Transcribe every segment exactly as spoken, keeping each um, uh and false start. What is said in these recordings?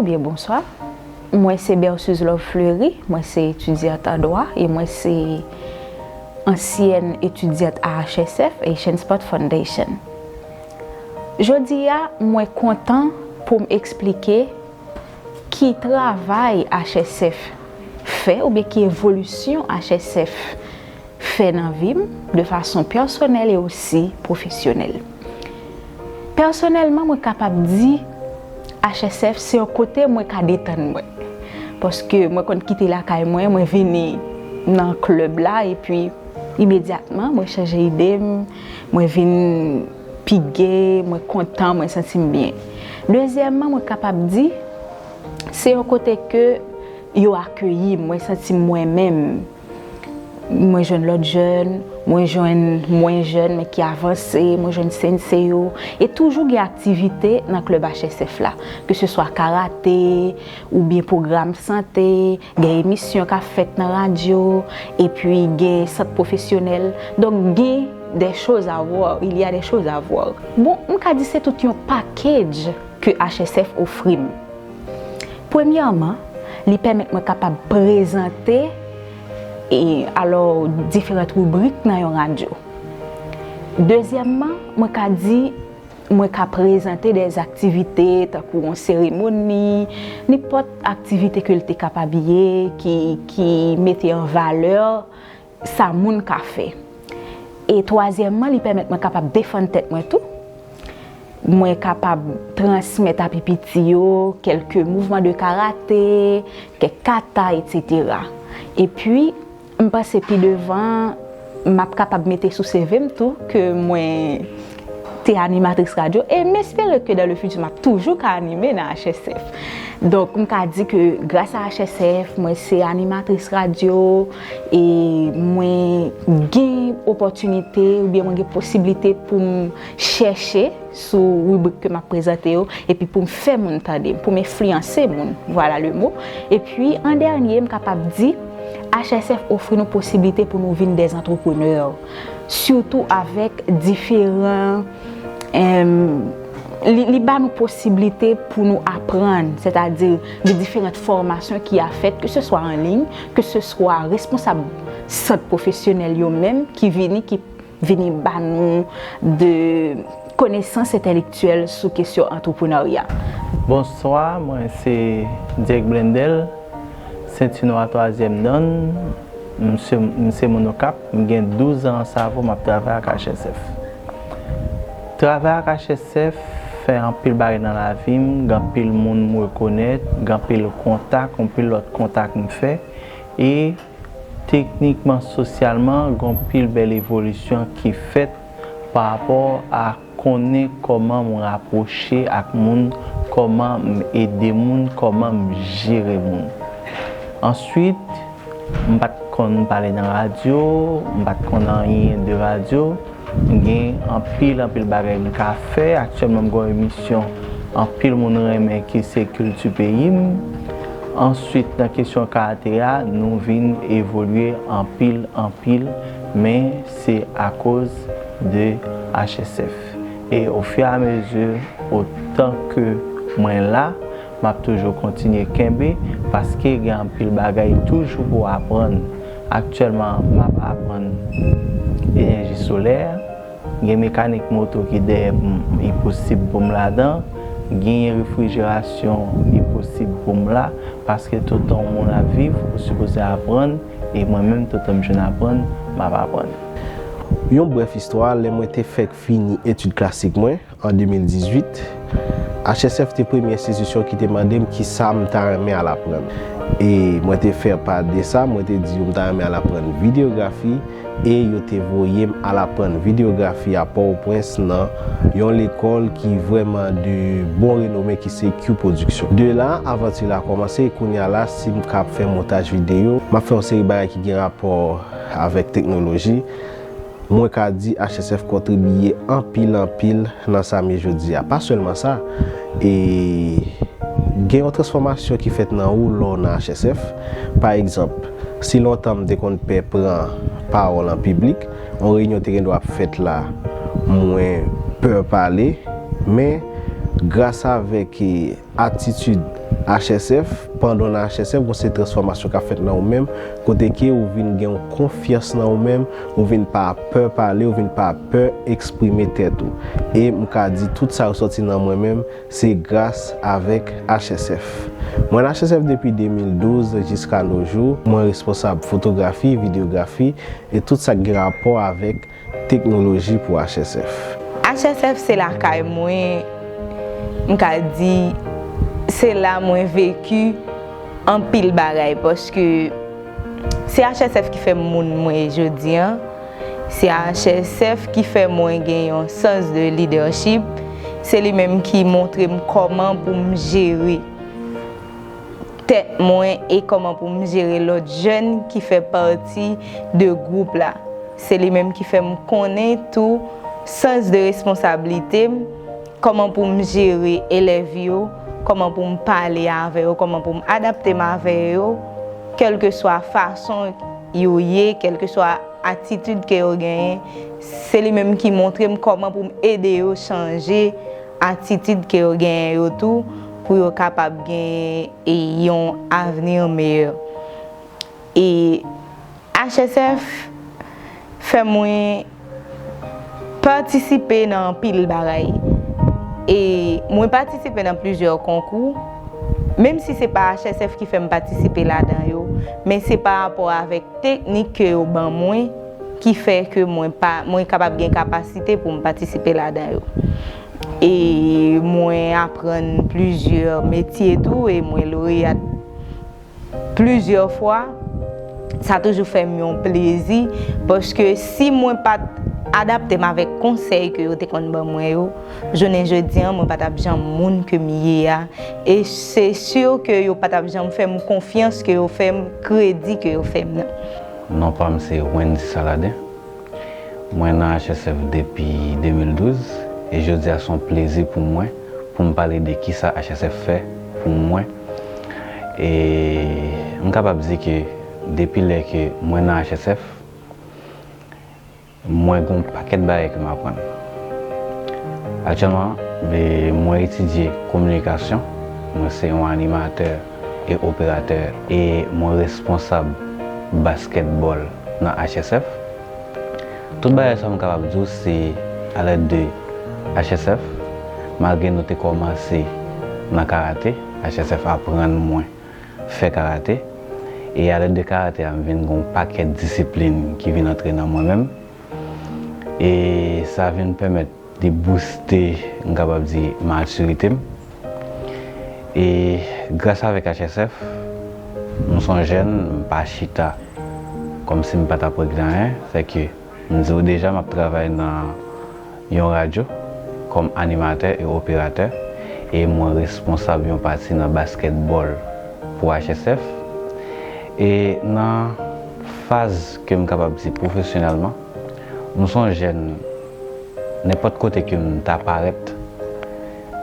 Oubyen bonswa. Mwen se Berceuse Love Fleury, mwen se etidyant an dwa e mwen se ansyèn etidyant A H S F, Haitian Sport Foundation. Jodi a, mwen kontan pou m eksplike ki travay H S F fè oubyen ki evolisyon H S F fè nan vi m de fason pèsonèl e osi pwofesyonèl. Pèsonèlman, mwen kapab di H S F se yon kote mwen ka detann mwen. Paske mwen konn kite lakay mwen, mwen vini nan klèb la, epi imedyatman, mwen chanje ide m, mwen vin pi gay, mwen kontan, mwen santi m byen. Dezyèmman, mwen kapab di, se yon kote ke yo akeyi m, mwen santi m mwen menm. Mwen jwenn lòt jèn, mwen jwenn mwen jèn, men ki avanse, mwen jwenn sensei yo. E toujou gen aktivite nan klèb H S F la, ke se swa karate, oubyen pwogram sante, gen emisyon k ap fèt nan radyo, epi gen sant pwofesyonèl. Donk, gen des choses à voir, il y a des choses à voir. Bon, m ka di se tout yon package ke H S F ofri m. Premyèman, li pèmèt mwen kapab prezante e alò diferan ribrik nan yon radyo. Dezyèmman, mwen ka di mwen ka prezante de aktivite tankou yon seremoni, nenpòt aktivite ke l te kapab ye ki, ki mete an valè sa moun ka fè. E twazyèmman, li pèmèt mwen kapab defann tèt mwen tou. Mwen kapab transmèt a pi piti yo kèlke mouvman de karate, kèk kata, etsetera. Epi, m panse pi devan, m ap kapab mete sou C V m tou ke mwen te animatris radyo e m espere ke dans le futur m ap toujou ka anime nan H S F. Donk, m ka di ke gras a H S F, mwen se animatris radyo e mwen gen opòtinite oubyen mwen gen posiblite pou m chèche sou ribrik ke m ap prezante yo, epi pou m fè moun tande m, pou m enfliyanse moun, voilà le mot. Epi, an dènye, m kapab di, H S F ofri nou posiblite pou nou vin des entrepreneurs, sitou avèk diferan, em, li, li ba nou posiblite pou nou aprann, sètadi de diferan fòmasyon ki ap fèt, ke se swa an liy, ke se swa responsab sant pwofesyonèl yo menm ki vini, ki vini ba nou de konesans entèlektyèl sou kesyon antreprenarya. Bonswa, mwen se Dieg Blendel, senti nwa twazyèm dan, m se, m se moun Okap, m gen douz an ansavo m ap travay ak H S F. Travay ak H S F fè anpil bagay nan lavi m, gen anpil moun m rekonèt, gen anpil kontak, anpil lòt kontak m fè, e teknikman, sosyalman, gen anpil bèl evolisyon ki fèt pa rapò a konnen kòman m rapwoche ak moun, kòman m ede moun, kòman m jere moun. Answit, m pa t konn pale nan radyo, m pa t konn anyen de radyo. M gen anpil, anpil bagay m ka fè. Aktyèlman, m gen yon emisyon anpil moun renmen ki se Kilti Peyi m. Answit, nan kesyon karate a, nou vin evolye anpil, anpil, men se akoz de H S F. E ofiramezu, otan ke mwen la, m ap toujou kontinye kenbe, paske gen anpil bagay toujou pou aprann. Aktyèlman, m ap aprann enèji solè, gen mekanik moto ki dèyè m, li posib pou m ladan, genyen refrijerasyon, li posib pou m la, paske toutan yon moun ap viv, ou sipoze aprann, e mwen menm, toutan m jwenn aprann, m ap aprann. Yon brèf istwa, lè mwen te fèk fini etid klasik mwen, an de mil dizuit, H S F te premye enstitisyon ki te mande m kisa m ta renmen al aprann. E mwen te fè pa de sa, mwen te di yo m ta renmen al aprann videyografi, e yo te voye m al aprann videyografi a Pòtoprens nan yon lekòl ki vrèman de bon renome ki se Q Production. De la, avanti la kòmanse, e kounye a la, si m ka ap fè montaj videyo, m ap fè yon seri bagay ki gen rapò avèk teknoloji. Mwen ka di H S F kontribiye anpil, anpil nan sa m ye jodi a. Pa sèlman sa, e gen yon transfòmasyon ki fèt nan ou lè w nan H S F. Pa egzanp, si lontan m te konn pè pran pawòl an piblik, yon reyinyon te gen dwa ap fèt la, mwen pè pale, men gras avèk, e, atitid H S F, pandan w nan H S F, gon se transfòmasyon k ap fèt nan ou menm, kote ke ou vin gen yon konfyans nan ou menm, ou vin pa pè pale, ou vin pa pè eksprime tèt ou. E m ka di tout sa yo sòti nan mwen menm, se gras avèk H S F. Mwen nan H S F depi de mil douz jiska no jou. Mwen responsab fotografi, videyografi e tout sa k gen rapò avèk teknoloji pou H S F. H S F se lakay mwen, m ka di, se la mwen veki anpil bagay, paske se H S F ki fè m moun mwen ye jodi an. Se H S F ki fè mwen gen yon sans de leadership. Se li menm ki montre m kòman pou m jere tèt mwen e kòman pou m jere lòt jèn ki fè pati de gwoup la. Se li menm ki fè m konnen tou sans de responsablite m, kòman pou m jere elèv yo, kòman pou m pale avè yo, kòman pou m adapte m avè yo, kèlkeswa fason yo ye, kèlkeswa atitid ke yo genyen. Se li menm ki montre m kòman pou m ede yo chanje atitid ke yo genyen yo tou, pou yo kapab gen e yon avni meyè. E H S F fè mwen patisipe nan anpil bagay. E mwen patisipe nan plizyè konkou, menm si se pa H S F ki fè m patisipe ladan yo, men se pa rapò avèk teknik ke yo ban mwen ki fè ke mwen pa, mwen kapab gen kapasite pou m patisipe ladan yo. E mwen aprann plizyè metye tou, e mwen loreya plizyè fwa. Sa toujou fè m yon plezi, paske si mwen pa t adapte m avèk konsèy ke yo te konn ban mwen yo, jounen jodi an, mwen pa t ap janm moun ke m ye a. E se si ke yo pa t ap janm fè m konfyans ke yo fè m, kredi ke yo fè m nan. Non pa m se Wendy Saladin. Mwen nan H S F depi de mil douz, e jodi a se yon plezi pou mwen pou m pale de kisa H S F fè pou mwen. E m kapab di ke depi lè ke mwen nan H S F, mwen gen yon pakèt bagay ke m aprann. Aktyèlman, e, mwen etidye kominikasyon, mwen se yon animatè e operatè, e mwen responsab baskètbòl nan H S F. Tout bagay sa m kapab di w se alèd de H S F, malgre nou te kòmanse nan karate, H S F aprann mwen fè karate, e alèd de karate a, m vin gen yon pakèt disiplin ki vin antre nan mwen menm, e sa vin pèmèt li bouste, m kapab di, matirite m. E gras avèk H S F, m se yon jèn, m pa chita kòmsi m pa t ap regle anyen, sèke m di w deja, m ap travay nan yon radyo kòm animatè e operatè, e mwen responsab yon pati nan baskètbòl pou H S F. E nan faz ke m kapab di pwofesyonèlman, m se yon jèn, nenpòt kote ke m ta parèt,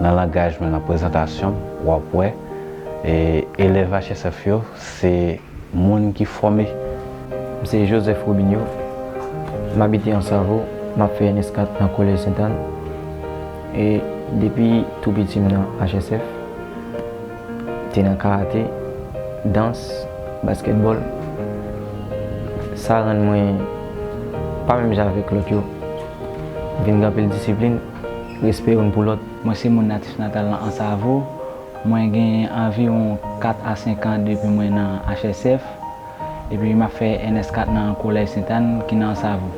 nan langaj mwen, nan prezantasyon m, w ap wè, e, elèv H S F yo, se moun ki fòme. M se Joseph Robinho, m abite Ansavo, m ap fè N S kat nan Kolèj Sentàn. E depi tou piti m nan H S F, te nan karate, dans, baskètbòl. Sa rann mwen pa menm jan avèk lòt yo. Vin gen anpil disiplin, respè youn pou lòt. Mwen se moun natif natal nan Ansavo. Mwen gen anviwon kat a senk an depi mwen nan H S F, epi m ap fè N S kat nan Kolèj Sentàn ki nan Ansavo.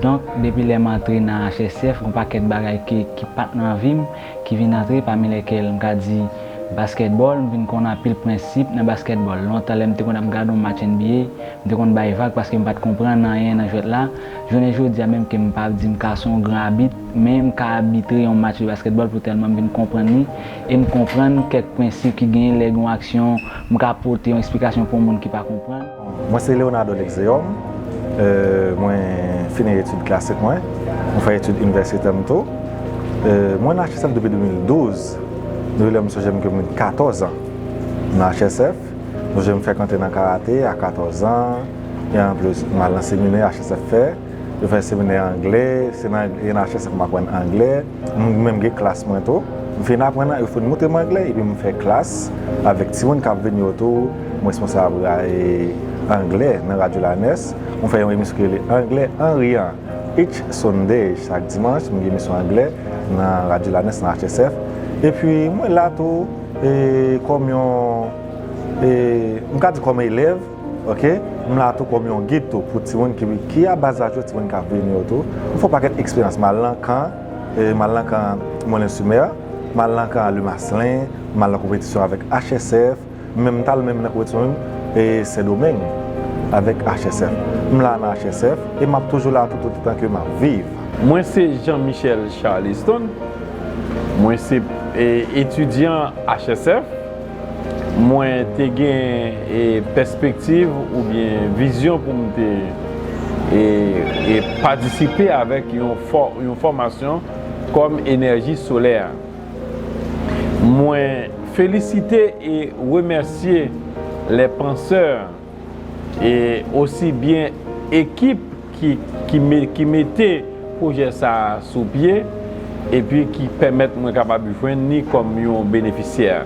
Donk, depi lè m antre nan H S F, gon pakèt bagay ki, ki pa t nan vi m, ki vin antre, pami lèkèl m ka di baskètbòl, m vin konn anpil prensip nan baskètbòl. Lontan, lè m te konn ap gade yon match N B A, m te konn bay vag paske m pa t konprann anyen nan jwèt la. Jounen jodi a, menm ke m pa di m ka se yon gran abit, men m ka abitre yon match de baskètbòl pou tèlman m vin konprann li, e m konprann kèk prensip ki genyen lè gen yon aksyon, m ka pote yon esplikasyon pou yon moun ki pa konprann. Mwen se Leonardo Lexeum, e, mwen fini etid klasik mwen, mwen fè etid inivèsitè m tou. E, mwen nan H S F depi de mil douz, depi lè m sonje m ke mwen katòz an nan H S F, m sonje m fèk antre nan karate a katòz an, e anplis m al nan seminè H S F fè, yo fè seminè anglè, se nan, e nan H S F m aprann anglè, m menm gen klas mwen tou, M fin aprann, yo fin montre m anglè, epi m fè klas avèk timoun k ap vini yo tou. M responsab, e, anglè nan Radyo Lanès. M fè yon emisyon ki rele Anglè an Riyan. Each Sunday, chak dimanch, m gen emisyon anglè nan Radyo Lanès, nan H S F. Epi, mwen la tou, e, kòm yon, e, m ka di kòm elèv, oke? M la tou kòm yon gid tou pou timoun ki, ki a ba zaj yo, timoun k ap vini yo tou. M fè yon pakèt eksperyans. M al nan kan, e, m al nan kan Moulin sur Mer, m al nan kan Le Maslin, m al nan konpetisyon avèk H S F, menm m t al menm nan konpetisyon menm, e, Sendomeng avèk H S F. M la nan H S F e m ap toujou la toutotan ke m ap viv. Mwen se Jean Michel Charleston. Mwen se, e, etidyan H S F. Mwen te gen, e, pèspektiv oubyen vizyon pou m te, e, e, patisipe avèk yon fò-, yon fòmasyon kòm enèji solè. Mwen felisite e remèsye les penseurs e osi byen ekip ki, ki, me, ki mete pwojè sa a sou pye epi ki pèmèt mwen kapab jwenn li kòm yon benefisyè.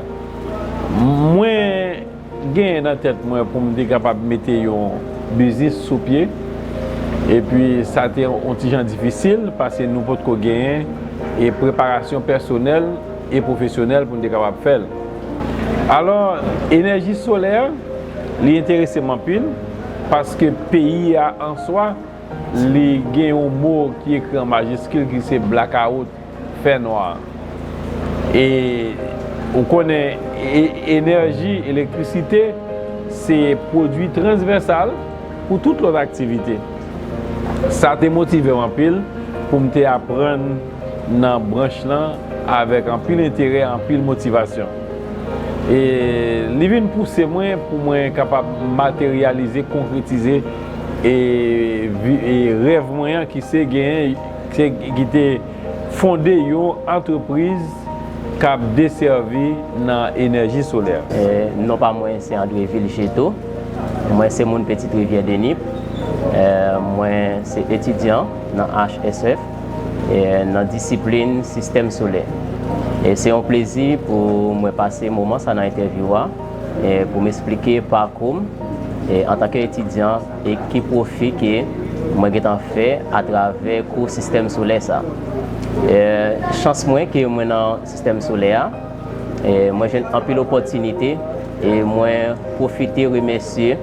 Mwen genyen nan tèt mwen pou m te kapab mete yon biznis sou pye. Epi sa te yon ti jan difisil paske nou potko genyen e preparasyon pèsonèl e pwofesyonèl pou n te kapab fè l. Alò, enèji solè, li enterese m anpil paske peyi a an swa, li gen yon mo ki ekri an majiskil ki se blackout, fè nwa. E ou konnen, e, enèji, elektrisite, se pwodui transvèsal pou tout lòt aktivite. Sa te motive m anpil pou m te aprann nan branch lan avèk anpil enterè, anpil motivasyon. E li vin pouse mwen pou mwen kapab materyalize, konkretize e, vi- e rèv mwen an ki se genyen, se, ki te fonde yon antrepriz k ap desèvi nan enèji solè. E, non pa mwen se André Viljeto. Mwen se moun Petite Rivière de Nip. E, mwen se etidyan nan H S F, e, nan disiplin sistèm solè. E se yon plezi pou mwen pase moman sa nan entèvyou a, e, pou m esplike pakou m, e, antanke etidyan, e ki pwofi ke mwen gentan fè atravè kou sistèm solè sa. E, chans mwen ke mwen nan sistèm solè a, e, mwen jwenn anpil opòtinite, e mwen pwofite remèsye,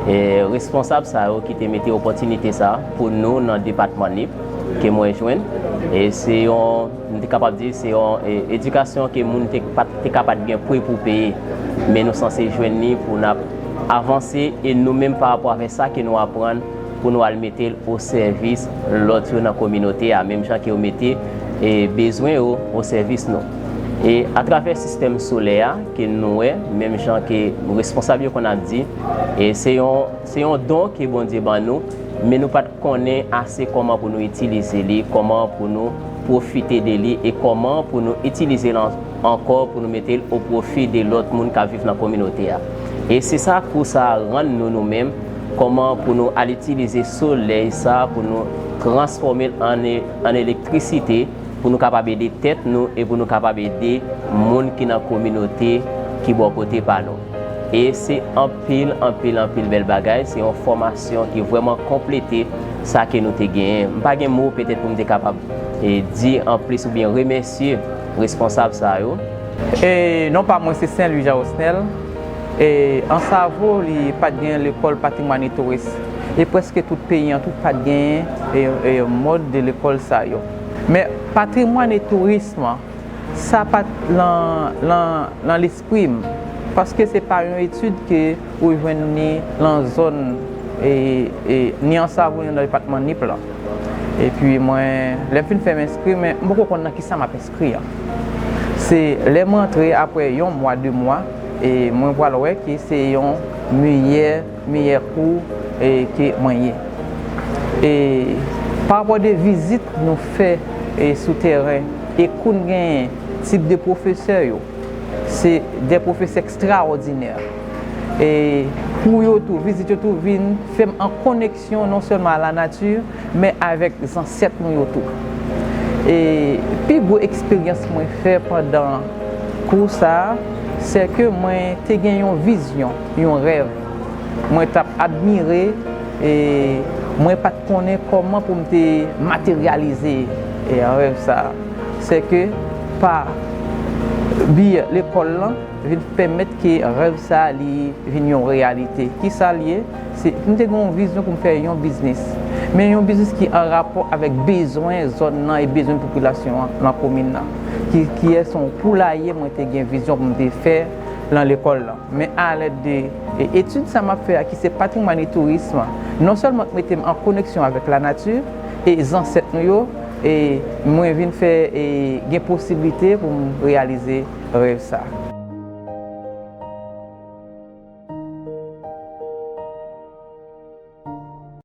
e, responsab sa yo ki te mete opòtinite sa pou nou nan depatman Nip ke mwen jwenn. E se yon, m te kapab di, se yon, e, edikasyon ke moun te, pa t, te ka pa t gen pre pou peye, men nou sanse jwenn li pou n ap avanse, e nou menm pa rapò avèk sa ke nou aprann, pou nou al mete l o sèvis lòt yo nan kominote a, menm jan ke yo mete, e, bezwen yo o sèvis nou. E atravè sistèm solè a ke nou wè, menm jan ke responsab yo konn ap di, e se yon, se yon don ke Bondye ban nou, men nou pa t konnen ase kòman pou nou itilize li, kòman pou nou pwofite de li e kòman pou nou itilize l an- ankò pou nou mete l o pwofi de lòt moun k ap viv nan kominote a. E se sa kou sa a rann nou, nou menm, kòman pou nou al itilize solèy sa a pou nou transfòme l an, e- an elektrisite, pou nou kapab ede tèt nou e pou nou kapab ede moun ki nan kominote ki bò kote pa nou. E se anpil, anpil, anpil bèl bagay. Se yon fòmasyon ki vrèman konplete sa ke nou te genyen. M pa gen mo petèt pou m te kapab, e, di anplis oubyen remèsye responsab sa yo. E non pa mwen se Saint Louis Jarosnel. E Ansavo, li pa t gen lekòl patrimwàn e touris. E prèske tout peyi an tou pa t genyen, e, e, mòd de lekòl sa yo. Men patrimwàn e tourism, sa pa t lan, lan, lan lespri m, paske se pa yon etid ke ou jwenn ni lan zòn, e, e, ni Ansavo, ni nan depatman Nip lan. Epi mwen, lè m fin fè m enskri, men m poko konn nan kisa m ap enskri an. Se lè m rantre apre yon mwa, de mwa, e mwen pral wè ke se yon meyè, meyè kou, e, ke mwen ye. E pa rapò de vizit nou fè, e, sou tèren, e kou n genyen, tip de pwofesè yo, se de pwofesè ekstraòdinè. E kou yo tou, vizit yo tou vin fè m an koneksyon non sèlman a lanati, men avèk zansèt nou yo tou. E pi gwo eksperyans mwen fè pandan kou sa a, se ke mwen te gen yon vizyon, yon rèv. Mwen t ap admire, e mwen pa t konnen kòman pou m te materyalize, e, rèv sa a. Se ke pa biyè lekòl lan, vin pèmèt ke rèv sa a li vin yon reyalite. Ki sa l ye? Se, m te gen yon vizyon pou m fè yon biznis. Men yon biznis ki an rapò avèk bezwen zòn nan e bezwen popilasyon an nan komin nan. Ki, kiyès yon poulaye mwen te gen vizyon pou m te fè nan lekòl lan. Men alèd de, e, etid sa m ap fè a, ki se patrimwàn e tourism, non sèlman mete m an koneksyon avèk lanati e zansèt nou yo, e mwen vin fè, e gen posiblite pou m reyalize rèv sa.